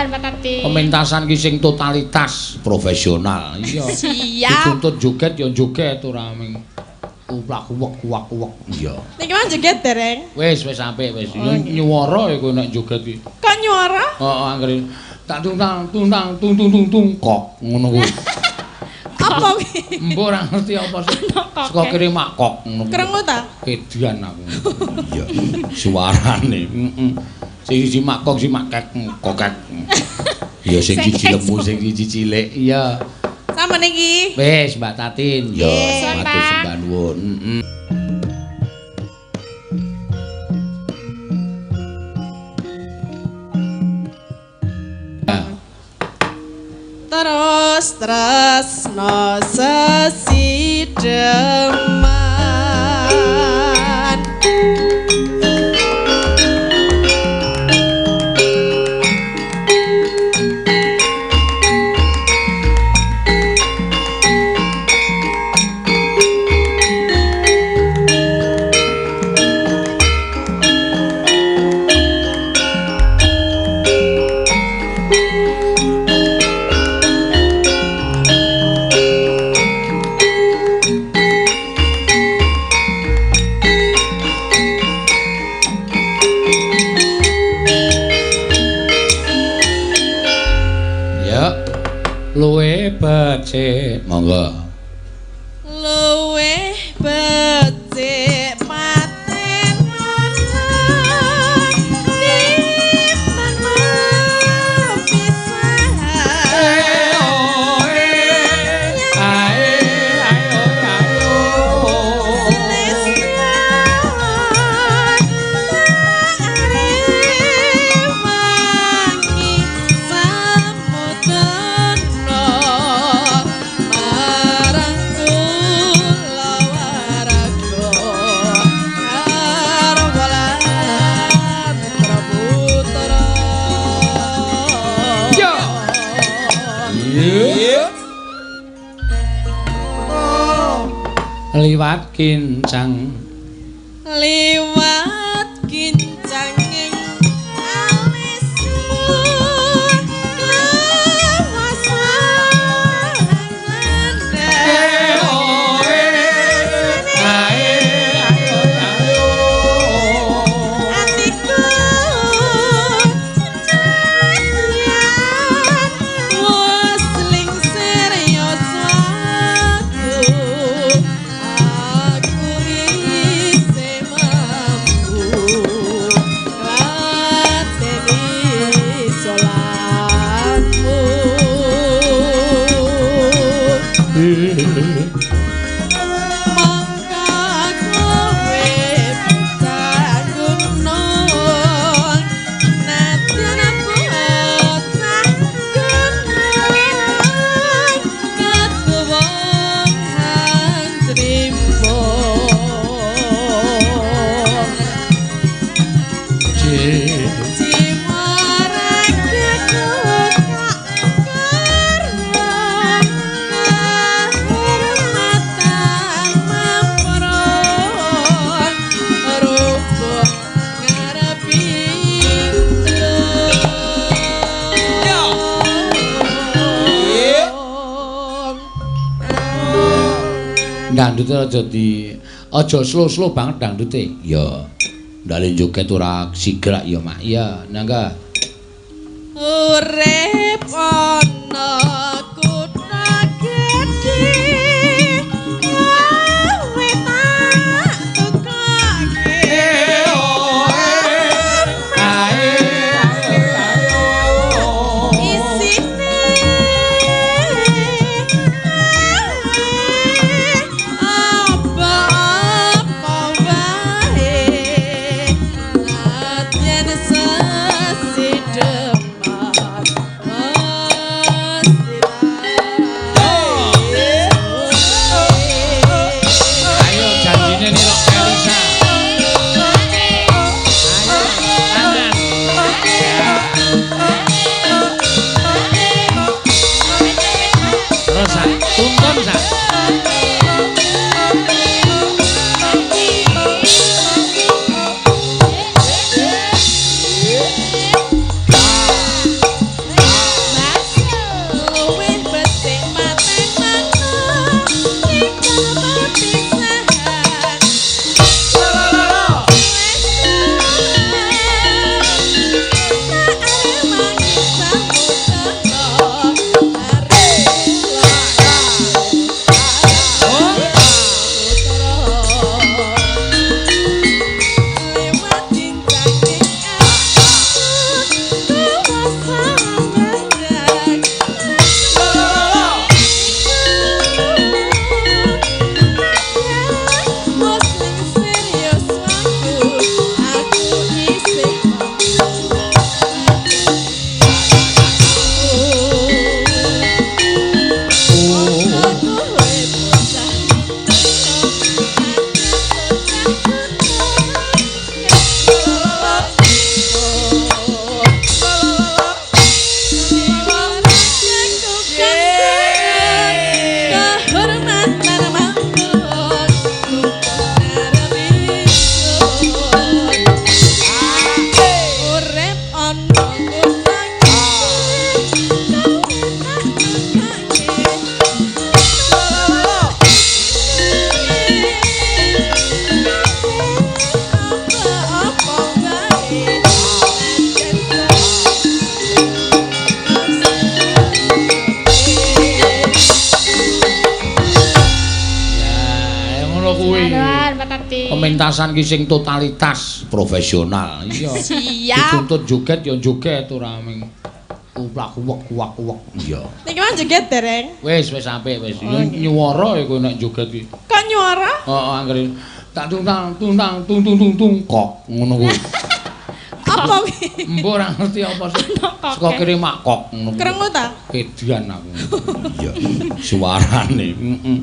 Suwun Mbak Tati. Pementasan ki sing totalitas profesional. Iya. Siap. Dituntut joget ya joget ora ming uplak uwek uwak uwek. Iya. Niki mah joget dereng. Wis wis apik wis. Nyuwara ya kowe nek joget ki. Kok nyuwara? Heeh, anggere tak tung tang tung tang tung tung tung tung kok ngono kuwi. Apa kuwi? Mbok ora ngerti apa sih. Saka kene mak kok ngono. Krungu ta? Edan aku. Iya. Suarane. Heeh. Sing siji mak kok sing mak kek kokek. Ya sing siji lemu sing siji cilik. Iya. Sama niki. Wis Mbak Tatin. Ya, matur sembah nuwun. Heeh. Terus tresno sesideman. Luwe becik, monggo. Luwe becik paten timbang pisahan. Liwat kincang, liwat kincang ing alisku atiku nadyan wis lingsir yoswaku. Aku isih mampu nglateni salatmu. Mongko kowe bocah gunung, nadyan bocah gunung, ketuwung hang trimo. Dangdute aja di aja slow-slow banget dangdute. Ya. Ndale joget ora sigrak ya, Mak. Ya, nangga. Urip ana kutha gedhe, kowe tak tukoke. Isine apa-apa wae, nadyan sesideman. Pementasan ki sing totalitas profesional. Iya. Siap. Dituntut joget ya joget ora ming uplak uwek uwak uwek. Iya. Niki mah joget dereng. Wis wis apik wis. Nyuwara ya kowe nek joget ki. Kok nyuwara? Heeh, anggere tak tung tang tung tang tung tung tung tung kok ngono kuwi. Apa kuwi? Mbok ora ngerti apa sih. Saka kiri mak kok ngono. Krungu ta? Kedian aku. Iya. Suarane. Heeh.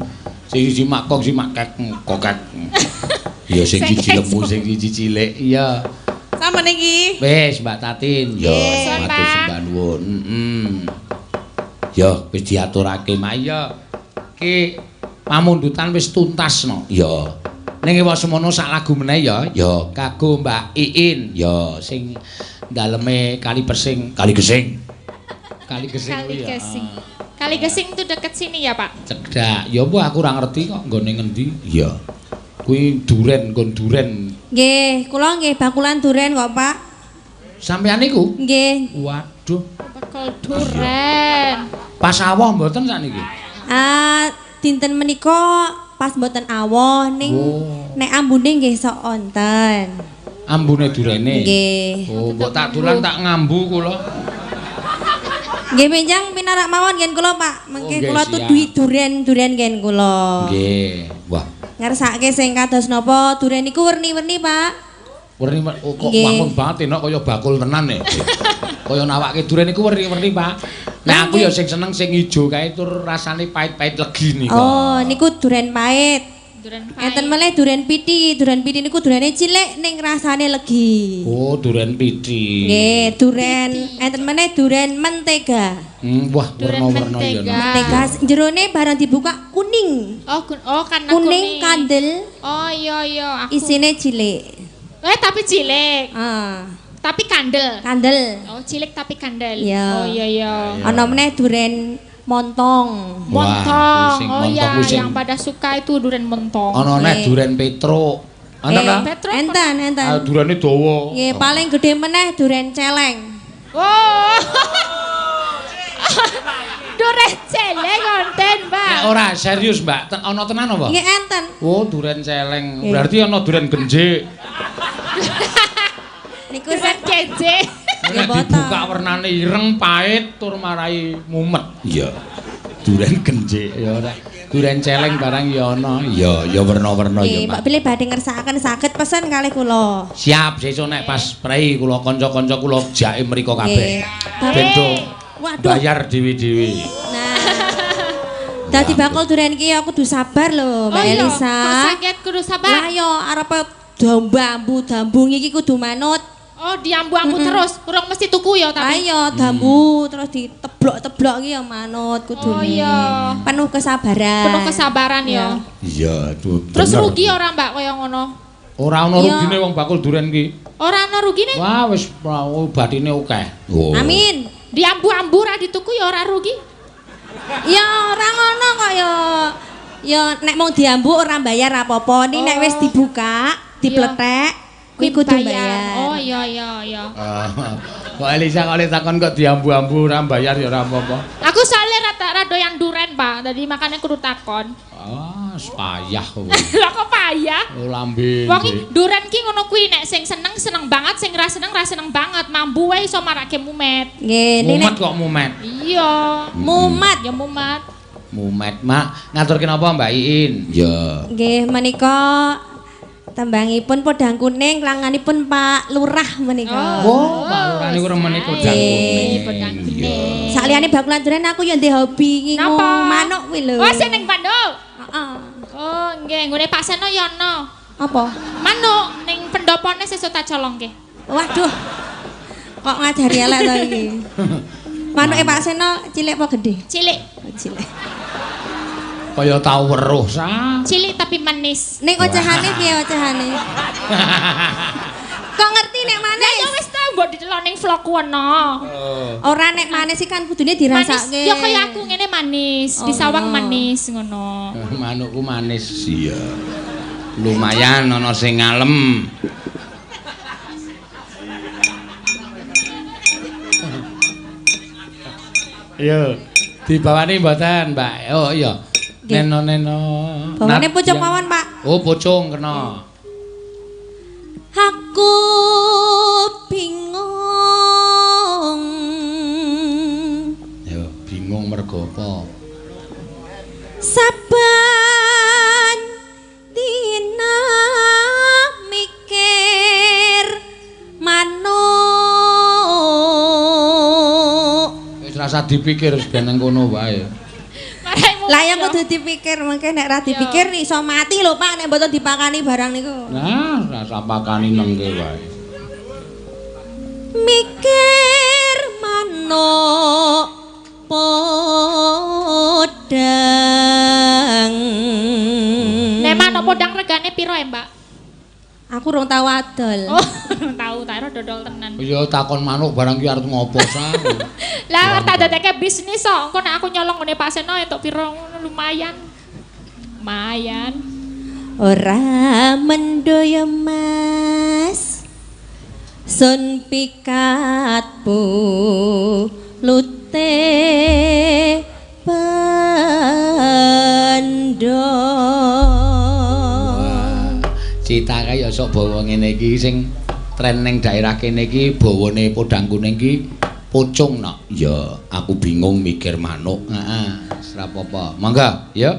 Sing siji mak kok sing mak kek kokek. Ya sing siji lemu sing siji cilik. Iya. Sama niki. Wis Mbak Tatin. Ya, matur sembah nuwun. Heeh. Ya wis diaturake mak ya. Ki pamundutan wis tuntas no. Ya. Ning ewa semono sak lagu meneh ya. Ya kanggo Mbak Iin. Ya sing daleme Kali Pesing, Kali Gesing. Kali Gesing kuwi ya. Kali Gesing itu deket sini ya, Pak? Cedhak. Ya apa aku ora ngerti kok nggone ngendi. Iya. Kuwi duren, nggon duren. Nggih, kula nggih bakulan duren kok, Pak. Sampeyan niku? Nggih. Waduh. Bakul duren. Pas awoh mboten sakniki? Ah, dinten menika pas mboten awoh ning nek ambune nggih sok wonten. Ambune durene? Nggih. Oh, mbok tak dulan tak ngambu kula. Nggih benjang pinarak mawon ngen kula, Pak. Mengke kula tuduhi duren-duren ngen kula. Nggih. Wah. Ngersake sing kados napa duren niku werni-werni, Pak. Werni oh, kok wangun banget enak kaya bakul tenan e. Kaya nawake duren niku werni-werni, Pak. Nah aku ya sing seneng sing ijo kae tur rasane pahit-pahit legi niku. Oh, niku duren pahit. Duren pahit. Enten melih duren piti. Duren piti niku durene cilik ning rasane legi. Oh, duren piti. Nggih, duren enten meneh duren mentega. Wah, werna-werna ya. Mentega jerone barang dibuka kuning. Oh, oh karena kuning. Kuning kandel. Oh iya iya, aku. Isine cilik. Tapi cilik. Ah. Tapi kandel. Kandel. Oh, cilik tapi kandel. Iya. Oh iya iya. Ana meneh duren montong. Montong. Oh iya, yang pada suka itu duren montong. Ana neh duren petruk. Ana ta? Enten, enten. Ah, durene dawa. Nggih, paling gedhe meneh duren celeng. Oh. Duren celeng wonten, Mbak. Nek ora serius, Mbak. Ana tenan apa? Nggih, enten. Oh, duren celeng. Berarti ana duren genjik. Niku duren genjik. Nek dibuka wernane ireng, pahit tur marai mumet. Iya. Duren genjik ya ora. Duren celeng barang ya ana. Iya, ya werna-werna ya, Mbak. Mbak bilih badhe ngersakaken saged pesen kalih kula. Siap, sesuk nek pas prei kula kanca-kanca kula jake mriko kabeh. Ben do bayar dhewe-dhewe. Nah. Dadi bakul duren iki aku kudu sabar lho, Mbak Elisa. Kok saged kudu sabar? Lah ya arep dambu dambung iki kudu manut. Oh, diambu-ambu terus, urung mesti tuku ya tapi. Ayo dambu terus diteblok-teblok iki ya manut kudune. Oh iya. Penuh kesabaran. Penuh kesabaran ya. Iya, terus rugi ora Mbak kaya ngono? Ora ono rugine wong bakul duren ki. Ora ono rugine? Wah, wis batine akeh. Oh. Amin. Diambu-ambu ora dituku ya ora rugi. Ya ora ngono kok ya. Ya nek mung diambu ora bayar apa-apa. Ning nek wis dibuka, dipletek kuwi kudu bayar. Oh iya iya iya. Kok Elisa kok takon kok diambu-ambu ora bayar ya ora apa-apa. Aku soalnya rada doyan duren, Pak. Dadi makane kudu takon. Ah, payah kowe. Lah kok payah? Oh lambe. Wong iki duren ki ngono kuwi nek sing seneng seneng banget, sing ra seneng ra seneng banget. Mambu wae iso marake mumet. Nggih, mumet kok mumet. Iya. Mumet ya mumet. Mumet, Mak. Ngaturke napa Mbak Iin? Ya. Nggih, menika tembangipun podang kuning langanipun Pak Lurah menika. Oh, Pak Lurah niku remene podang kuning. Podang kuning. Saliyane bakulan duren aku ya ndek hobi ngingu manuk kuwi lho. Oh, sing ning Bandung. Heeh. Oh, nggih, nggone Pak Seno ya ana. Apa? Manuk ning pendopone sesuk tak colongke. Waduh. Kok ngajari elek to iki. Manuke Pak Seno cilik apa gedhe? Cilik. Oh, cilik. Kaya tau weruh sa. Cilik tapi manis. Ning ocehane piye ocehane? Kok ngerti nek manis? Lah ya wis ta mbok didelok ning vlogku ana. Ora nek manis iki kan kudune dirasake. Manis ya kaya aku ngene manis, disawang manis ngono. Manukku manis. Iya. Lumayan ana sing ngalem. Iya, dibawani mboten, Mbak? Oh iya. Neno-neno. Bawane pucung mawon, Pak. Oh, pucung kena. Aku bingung. Ya, bingung mergo apa? Saben dina mikir manuk. Wis rasa dipikir wis ben nang kono wae. Lah yang kudu dipikir, mengke nek ra dipikir iso mati lho Pak nek mboten dipakani barang niku. Nah, rasa pakani nengke wae. Mikir manuk podang. Nek manuk podang regane piro ya, Mbak? Aku rong tau adol. Oh, rong tau, tak kira dodol tenan. Ya takon manuk barang ki arep ngopo sa. Lah tak dadekke bisnis kok. Engko nek aku nyolong ngene Pak Seno entuk piro ngono lumayan. Lumayan. Ora mendo ya Mas. Sun pikat pulute bando. Cita kae ya sok bawa ngene iki sing tren ning daerah kene iki bawane podang kuning iki pocong nok. Ya, aku bingung mikir manuk. Heeh, ora apa-apa. Mangga, ya.